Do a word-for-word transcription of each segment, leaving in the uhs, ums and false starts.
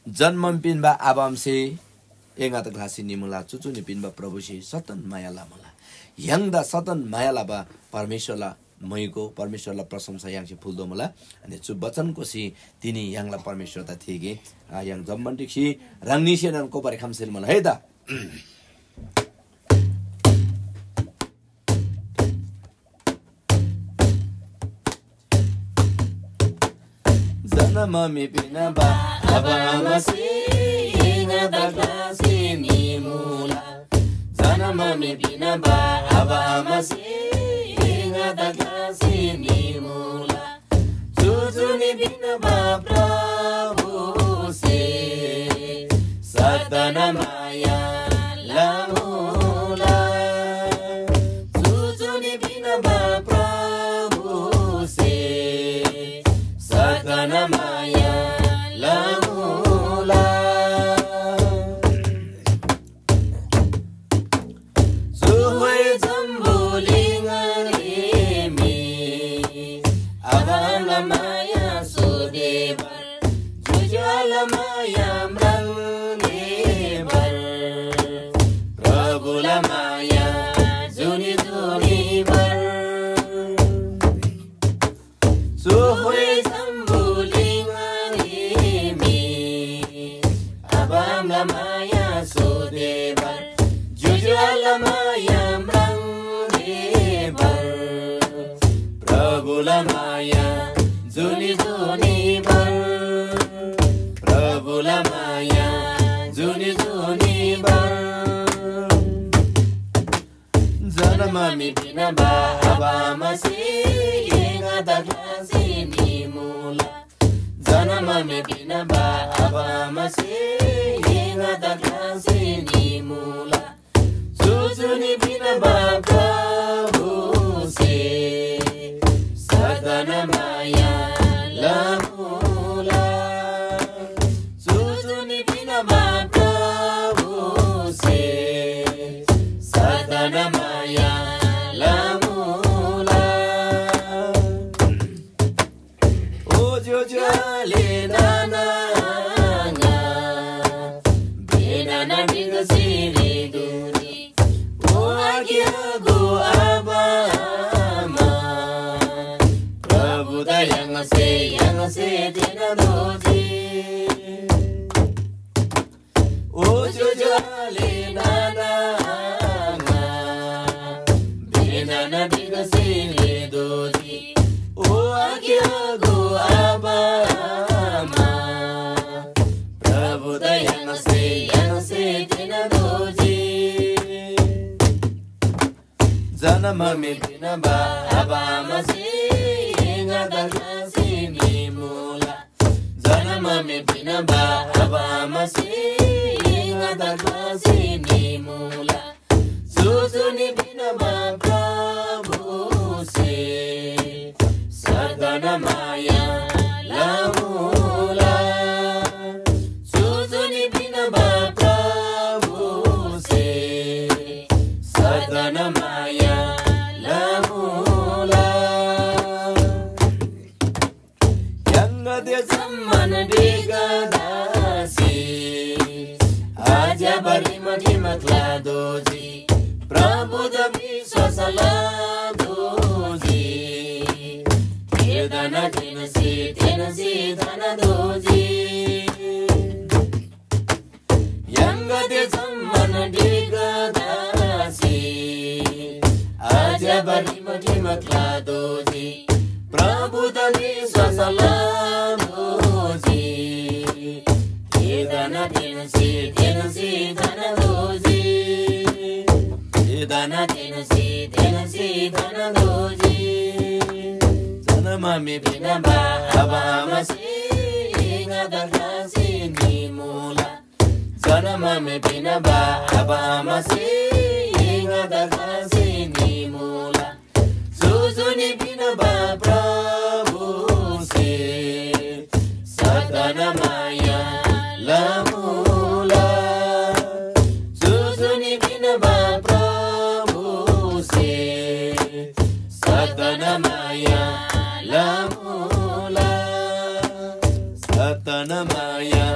जन्‍मम पिन्‍बा आबा आमासे एङादा ग्‍लासी निमुला, चुचुनी पिन्‍बा प्रभुसे सदन माया लमुला। य्‍हाङदा सदन माया लबा परमेश्‍वरला म्‍हयको, परमेश्‍वरला प्रशंसा य्‍हाङसे फुल्‍दोमुला। अनि चु वचनकोसी तिनी य्‍हाङला परमेश्‍वरदा थीगे, आ, य्‍हाङ जम्‍मान ढिक्‍सी ह्राङनीसेनन कोबारी खम्‍सेल मुला है दा। जन्‍म मी पिन्‍बा आबा आमासे एङादा ग्‍लासी निमुला। जन्‍म मी पिन्‍बा आबा आमासे एङादा ग्‍लासी निमुला। चुचुनी पिन्‍बा प्रभुसे सदन माया लमुला। चुचुनी पिन्‍बा प्रभुसे सदन माया लमुला। चुह्वे जम्‍बुलिङरी मी आबाला माया सोधेबर, ज्‍योज्‍योला माया म्राङ्देबर, प्रभुला माया जुनी जुनीबर। चुह्वे जम्‍बुलिङरी मी आबामला माया सोधेबर, ज्‍योज्‍योला माया म्राङ्देबर, प्रभुला माया जुनी जुनीबर, प्रभुला माया जुनी जुनीबर। जन्‍म मी पिन्‍बा आबा आमासे एङादा ग्‍लासी निमुला। जन्‍म मी पिन्‍बा आबा आमासे एङादा ग्‍लासी निमुला। चुचुनी पिन्‍बा प्रभुसे सदन माया लमुला। चुचुनी पिन्‍बा प्रभुसे सदन माया लमुला। ओ ज्‍योज्‍यो आले नाना आङा, बेनाना ढिक्‍सी रे दुनी। ओ आखे आगो आबा आमा, प्रभुदा य्‍हाङसे, य्‍हाङसे तेना दोजी। ओ ज्‍योज्‍यो आले नाना आङा, बेनाना ढिक्‍सी रे दोजी। ओ आखे आगो आबा आमा, प्रभुदा य्‍हाङसे, य्‍हाङसे तेना दोजी। जन्‍म मी पिन्‍बा आबा आमासे एङादा ग्‍लासी निमुला। जन्‍म मी पिन्‍बा आबा आमासे एङादा ग्‍लासी निमुला। चुचुनी पिन्‍बा प्रभुसे सदन माया लमुला। चुचुनी पिन्‍बा प्रभुसे सदन माया लमुला। य्‍हाङगदे जम्‍मान ढिक्‍गदासे आज्‍यबा रिमठिम क्‍लादोजी। प्रभुदा विश्‍वास लदोजी। थेदाना तेन्‍सी, तेन्‍सी धना दोजी। य्‍हाङगदे जम्‍मान ढिक्‍गदासे आज्‍यबा रिमठिम क्‍लादोजी। प्रभुदा विश्‍वास लदोजी। थेदाना तेन्‍सी, तेन्‍सी धना दोजी। थेदाना तेन्‍सी, तेन्‍सी धना दोजी। जन्‍म मी पिन्‍बा आबा आमासे एङादा ग्‍लासी निमुला। जन्‍म मी पिन्‍बा आबा आमासे एङादा ग्‍लासी निमुला। चुचुनी पिन्‍बा प्रभुसे सदन माया लमुला। चुचुनी पिन्‍बा प्रभुसे सदन माया लमुला। सदन माया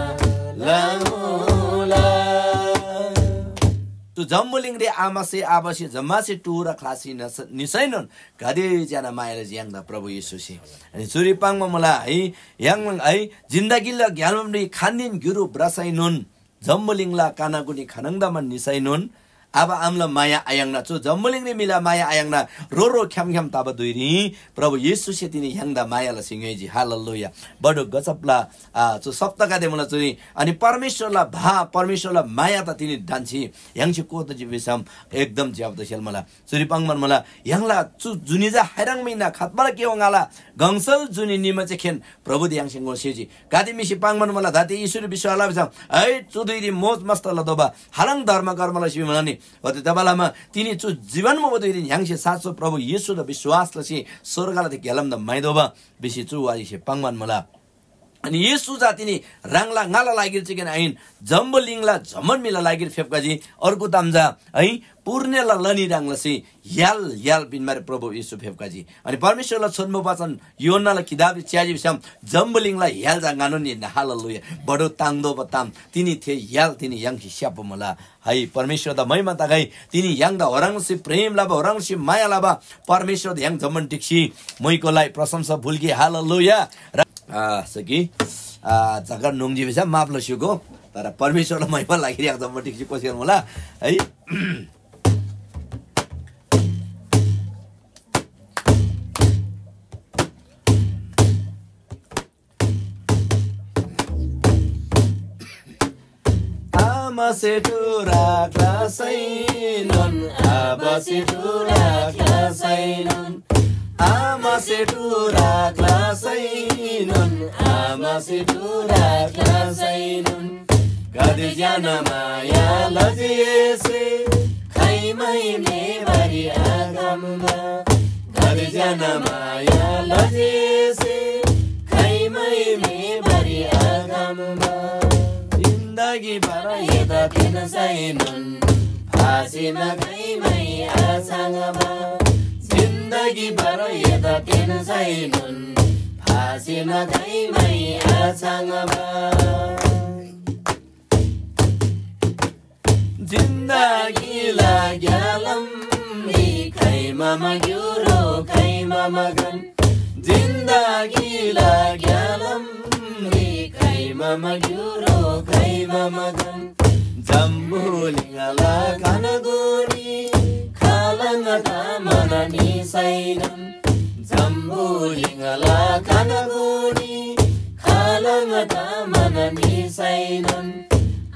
चु जम्‍बुलिङरी आमासे आबासे जम्‍मासे टुरा ख्‍लासी नस- निसैनोन गाते ज्‍याना माया लजी य्‍हाङदा प्रभु येशूसे। अनि चुरी पाङ्बा मुला है, य्‍हाङ है जिन्दगीला ग्‍यालमरी खान्‍दिन ग्‍युरु भ्रसैनोन जम्‍बुलिङला कानागुनी खनङदमान निसैनोन आबा आमला माया आयाङ्ना, चु जम्‍बुलिङरी म्‍हिला माया आयाङ्ना रो रो ख्‍याम ख्‍याम तबा धुइरी प्रभु येशूसे तिनी य्‍हाङदा माया लसी ङ्‌योइजी। हालेलुया। बडो गजबला, आ, चु सप्ताहगदे मुला चुरी। अनि परमेश्‍वरला भा, परमेश्‍वरला माया त तिनी ढन्‍सी य्‍हाङसे को तजी भिसम एकदम ज्‍यबा तसेल मुला। चुरी पाङ्‌बान मुला, य्‍हाङला चु जुनी चा हैराङ मिना खतबाला के हो ङाला गङसल जुनी निमा चे खेन प्रभुदे य्‍हाङसे ङोसेजी। गाते म्‍हिसे पाङ्‌बान मुला, दाते येशूरी विश्‍वास लबा चा, है, चु धुइरी मोज मस्त लतोःबा, हालङ धर्म कर्म लसी भिमला नि। ओते तबालामा तिनी चु जीवन मुबा धुइरी य्‍हाङसे साँचो प्रभु येशूदा विश्‍वास लसी स्‍वर्गला थे ग्‍यालामदा म्‍हाइतोःबा भिसी चु वारीसे पाङ्‌बान मुला। अनि येशू चा तिनी ह्राङला ङाला लागिरी चिकन आहिन, जम्‍बुलिङला जम्‍मान म्‍हिला लागिरी फेप्‍खजी। अर्को ताम चा है, पुर्नेला लनी ह्रङ् लसी य्‍हाल य्‍हाल पिन्‍बारी प्रभु येशू फेप्‍खजी। अनि परमेश्‍वरला छोन्‍बो वचन योन्‍नाला किताबरी च्‍याजी भिसम जम्‍बुलिङला य्‍हाल चा ङानोन हिन्‍ना। हालेलुया। बडो ताङ्तोःबा ताम तिनी थे य्‍हाल तिनी य्‍हाङसे स्‍याप्‍बा मुला। है, परमेश्‍वरदा महिमा तगै। तिनी य्‍हाङदा ओह्रङ्सी प्रेम लबा, ओह्रङ्सी माया लबा परमेश्‍वरदा य्‍हाङ जम्‍मान ढिक्‍सी मुइकोलाई प्रशंसा बुल्‍गे। हालेलुया। र, आ, सकी, आ, जग्गा नुङ्जी भिसा माफ लस्‍युगो, तर परमेश्‍वरला महिमा लागिरी य्‍हाङ जम्‍मान ढिक्‍सी कोसेल मुला है। आमासे टुरा क्लासैनोन, आबासे टुरा क्लासैनोन, आमासे टुरा क्लासैनोन, आमासे टुरा क्लासैनोन। गाते ज्‍याना माया लजी येशूसे, खाइमै मेबारी आखम्‍बा। गाते ज्‍याना माया लजी येशूसे, खाइमै मेबारी आखम्‍बा। जिन्दगी भर एदा तेन्‍सैनोन, फाँसीमा खाइमै आछाङ्बा। जिन्दगी भर एदा तेन्‍सैनोन, फाँसीमा खाइमै आछाङ्बा। जिन्दगीला ग्‍यालामरी खाइमा ग्‍युरो खाइमा गन। जिन्दगीला ग्‍यालामरी खाइमा ग्‍युरो खाइमा गन। जम्‍बुलिङला खानगुनी खालङ तामन निसैनोन। जम्‍बुलिङला खानगुनी खालङ तामन निसैनोन।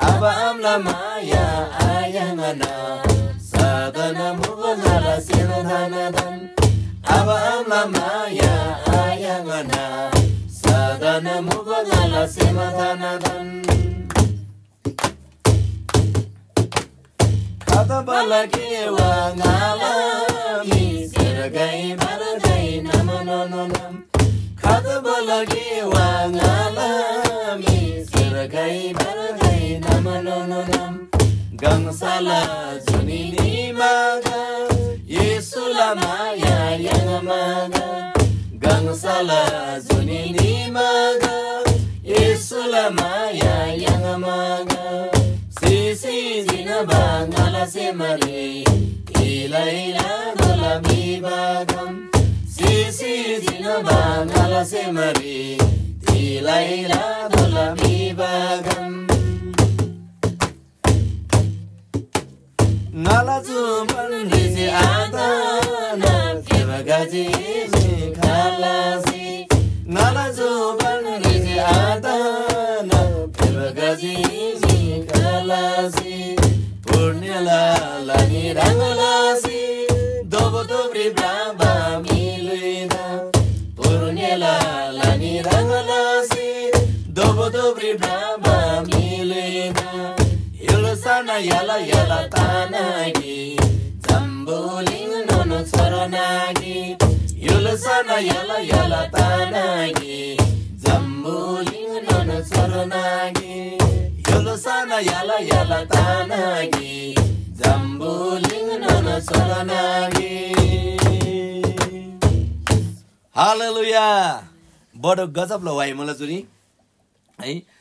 आबा आमाला माया आयाङ्ना सदन मुबा ङाला सेम धनदन। आबा आमाला माया आयाङ्ना सदन मुबा ङाला सेम धनदन। खतबल केवा ङालामी सेरगै बरगै नमनोनोनम। खतबल केवा ङालामी सेरगै बरगै नमनोनोनम। गङसाला जुनी निमागा येशूला माया याङमागा। गङसाला जुनी निमागा येशूला माया याङमागा। सिसी जिन्‍बा ङाला सेमरी तिलैला दोला बिबागम। सिसी जिन्‍बा ङाला सेमरी तिलैला दोला बिबागम। ङाला जुबन ह्रिसी आतना फेबा गाजी मी खलासी। ङाला जुबन ह्रिसी आतना फेबा गाजी मी खलासी। पुण्यला लानी ह्रङ् लासी दोबो दोब्री ब्राबा मिलुइदा। पुण्यला लानी ह्रङ् लासी दोबो दोब्री ब्राबा मिलुइदा। य्‍हुल्‍साना यला यला तानागी जम्‍बुलिङ नोनो छोरो नागी। य्‍हुल्‍साना यला यला तानागी जम्‍बुलिङ नोनो छोरो नागी। य्‍हुल्‍साना यला यला तानागी जम्‍बुलिङ नोनो छोरो नागी। हालेलुया। बडो गजब लवाइ मुला चुरी है।